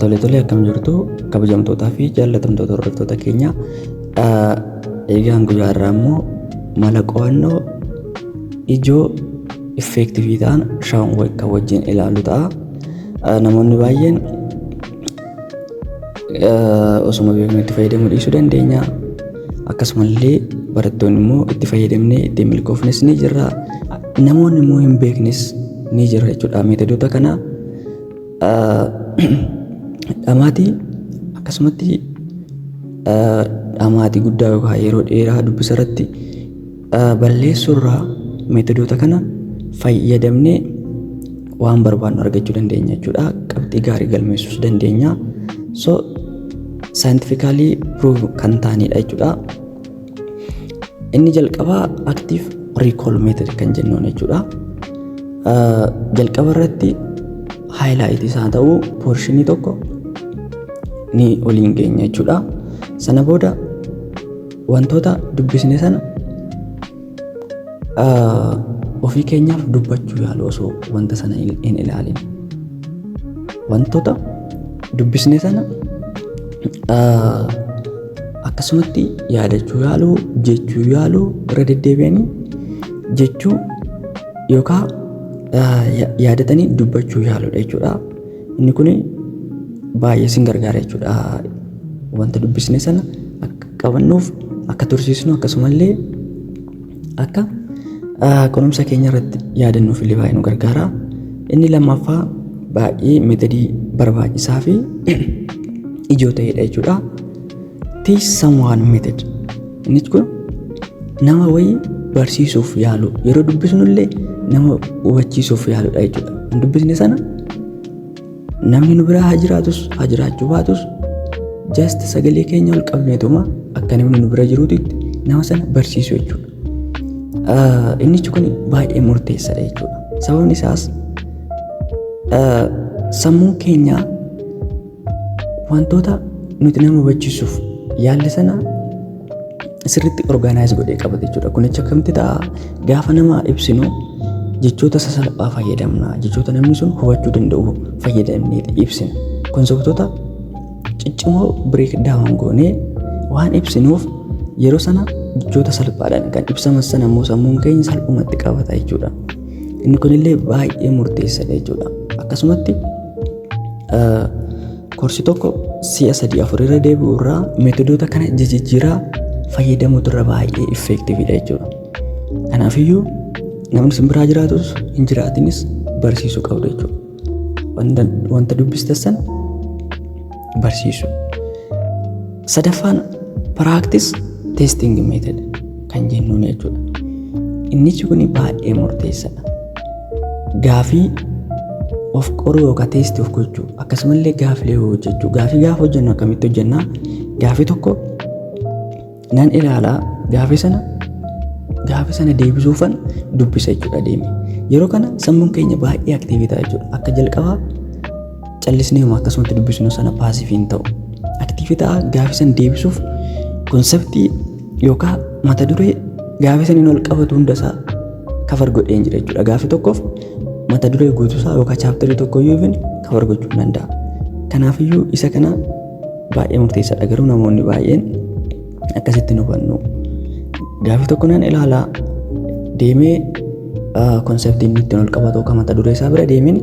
Tole tole, akkam jirtu kabajamtootaa fi jaallatamtoota hordoftoota keenya? Eegaan guyyaa irraa immoo mala qo'annoo ijoo effective ta'an shan kan wajjin ilaallu ta'a. Namoonni baay'een osuma beeknu itti fayyadamuu dhiisuu dandeenya. Akkasumallee barattoonni immoo itti fayyadamnee ittiin milkoofnes ni jirra. Namoonni immoo hin beeknes ni jira jechuudha. Methodoota kana dhamaatii akkasumatti dhamaatii guddaa yookaan yeroo dheeraa dubbisa irratti balleessuurraa methodoota kana fayyadamnee waan barbaannu argachuu dandeenya jechuudha. Qabxii gaarii galmeessuus dandeenya. So scientifically prove kan ta'anidha jechuudha. Inni jalqabaa active recall method kan jennuun jechuudha. Jalqaba irratti highlight isaa ta'uu portionii tokko ni waliin geenya jechuudha. Sana booda wantoota dubbisne sana ofii keenyaaf dubbachuu yaalu osoo wanta sana hin ilaalin. Wantoota dubbisne sana akkasumatti yaadachuu yaaluu, jechuu yaaluu, irra deddeebi'anii jechuu yookaan yaadatanii dubbachuu yaaluudha jechuudha. Inni kun baay'ee sin gargaara jechuudha. Wanta dubbisne sana akka qabannuuf, akka tursiisnu, akkasumallee akka qorumsa keenya irratti yaadannuuf illee baay'ee nu gargaara. Inni lammaffaa baay'ee methodii barbaachisaa fi ijoo ta'edha jechuudha. Teach someone method. Inni kun nama wayii barsiisuuf yaalu, yeroo dubbisnu illee nama hubachiisuuf yaaludha jechuudha. Kan dubbisne sana namni nu biraa haa jiraatus haa jiraachuu baatus, just sagalee keenya ol qabneetuma akka namni nu bira jiruutti nama sana barsiisu jechuudha. Innichi kun baay'ee murteessaadha jechuudha. Sababni isaas sammuun keenya wantoota nuti nama hubachiisuuf yaalle sana sirriitti organize godhee qabata jechuudha. Kunichi akkamitti ta'a? Gaafa nama ibsinu jechoota sasalphaa fayyadamna. Jechoota namni sun hubachuu danda'u fayyadamnee ibsina. Conceptoota ciccimoo break down goonee waan ibsinuuf, yeroo sana jechoota salphaadhaan kan ibsaman sana immoo sammuun keenya salphumatti qabata jechuudha. Inni kunillee baay'ee murteessaadha jechuudha. Akkasumatti koorsii tokko si'a sadii afur irra deebi'u irraa methodoota kana jijjiiraa fayyadamuutu irra baay'ee effectiveidha jechuudha. Kanaafiyyuu namni sin biraa jiraatus hin jiraatinis barsiisuu qabdu jechuudha. Wanta dubbistan sana barsiisu. Sadaffaan practice testing method kan jennuun jechuudha. Innichi kun baay'ee murteessaadha. Gaafii of qoruu yookaan testii of gochuu, akkasumallee gaafilee hojjechuu. Gaafii gaafa hojjennu akkamitti hojjennaa? Gaafii tokko nan ilaalaa, gaafii sana deebisuufan dubbisa jechuudha deeme. Yeroo kana sammuun keenya baay'ee active ta'a jechuudha. Akka jalqabaa callisnee akkasumatti dubbisnu sana passive hin ta'u. Active ta'a. Gaafii sana deebisuuf conceptii yookaan mata duree gaafii saniin ol qabatu hundasaa cover godheen jira jechuudha. Gaafii tokkoof mata duree guutuusaa yookaan chapterii tokko iyyuu even cover gochuu danda'a. Kanaafiyyuu isa kana baay'ee murteessaadha, garuu namoonni baay'een akkasitti hin hubannu. Gaafii tokko nan ilaalaa deemee, conceptii inni ittiin ol qabatu yookaan mata duree isaa bira deemeen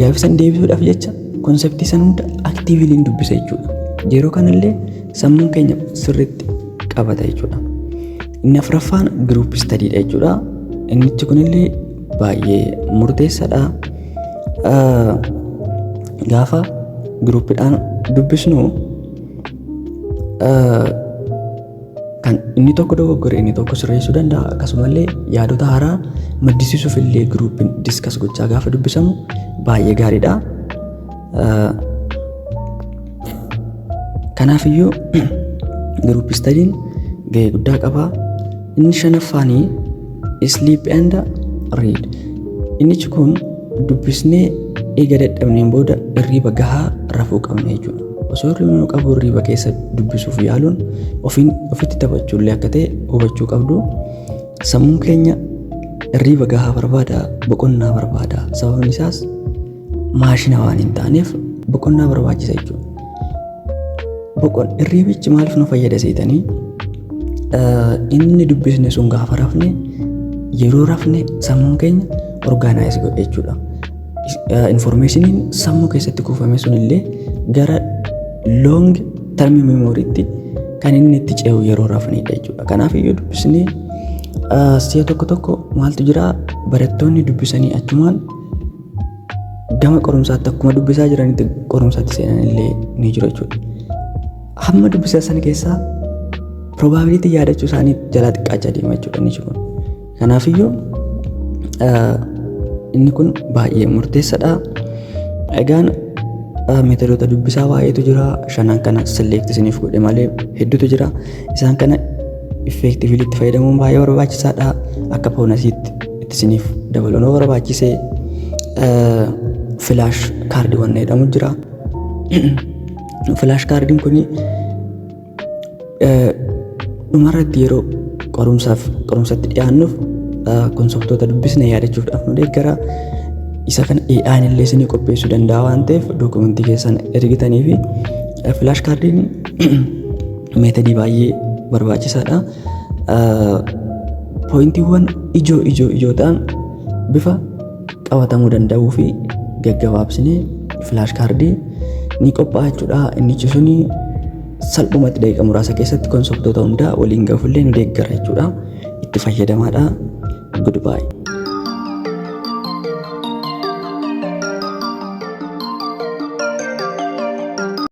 gaafii san deebisuudhaaf jecha conceptii san hunda actively'n dubbisa jechuudha. Yeroo kanallee sammuun keenya sirriitti qabata jechuudha. Inni afuraffaan group studydha jechuudha. Innichi kunillee baay'ee murteessaadha. Gaafa groupiidhaan dubbisnu kan inni tokko dogoggore inni tokko sirreessuu danda'a. Akkasumallee yaadota haaraa maddisiisuuf illee groupiin discuss gochaa gaafa dubbisamu baay'ee gaariidha. Kanaafiyyuu group studyn gahee guddaa qaba. Inni shanaffaanii sleep and read. Innichi kun dubbisnee eega dadhabneen booda hirriiba gahaa rafuu qabna jechuudha. Osoo hirribni nu qabu hirriiba keessa dubbisuuf yaaluun ofiin ofitti taphachuullee akka ta'e hubachuu qabdu. Sammuun keenya hirriiba gahaa barbaada, boqonnaa barbaada. Sababni isaas maashina waan hin taaneef. boqonnaa barbaachisa jechuudha. Boqon hirribichi maaliif nu fayyada seetanii? Inni dubbisne sun gaafa rafne, yeroo rafne sammuun keenya organize godhe jechuudha. Informationiin sammuu keessatti kuufame sun illee gara long term memorytti kan inni itti ce'u yeroo rafnedha jechuudha. Kanaaf iyyuu dubbisnee si'a tokko tokko maaltu jira, barattoonni dubbisanii achumaan gama qorumsaatti, akkuma dubbisaa jiranitti qorumsaatti seenan illee ni jiru jechuudha. Hamma dubbisaa sana keessaa probability yaadachuu isaanii jalaa xiqqaachaa deema jechuudha inni kun. Kanaafiyyuu inni kun baay'ee murteessaadha. Egaan methodoota dubbisaa baay'eetu jira. Shanan kana select isiniif godhe malee hedduutu jira. Isaan kana effectively itti fayyadamuun baay'ee barbaachisaadha. Akka bonusiitti itti isiniif dabaluun barbaachise flash cardiiwwan jedhamu jira. Flash cardiin kun dhumarratti yeroo qorumsaaf qorumsatti dhiyaannuuf conceptoota dubbisne yaadachuudhaaf nu deeggara. Isa kana AI'n illee isinii qopheessuu danda'a waan ta'eef, documentii keessan ergitanii fi flash cardiin methodii baay'ee barbaachisaadha. Pointiiwwan ijoo ijoo ijoo ta'an bifa qabatamuu danda'uu fi gaggabaabsinee flash cardii ni qophaa'a jechuudha. Innichi suni salphumatti daqiiqa muraasa keessatti conceptoota hundaa waliin gahuuf illee nu deeggara jechuudha. Itti fayyadamaadha. Goodbye.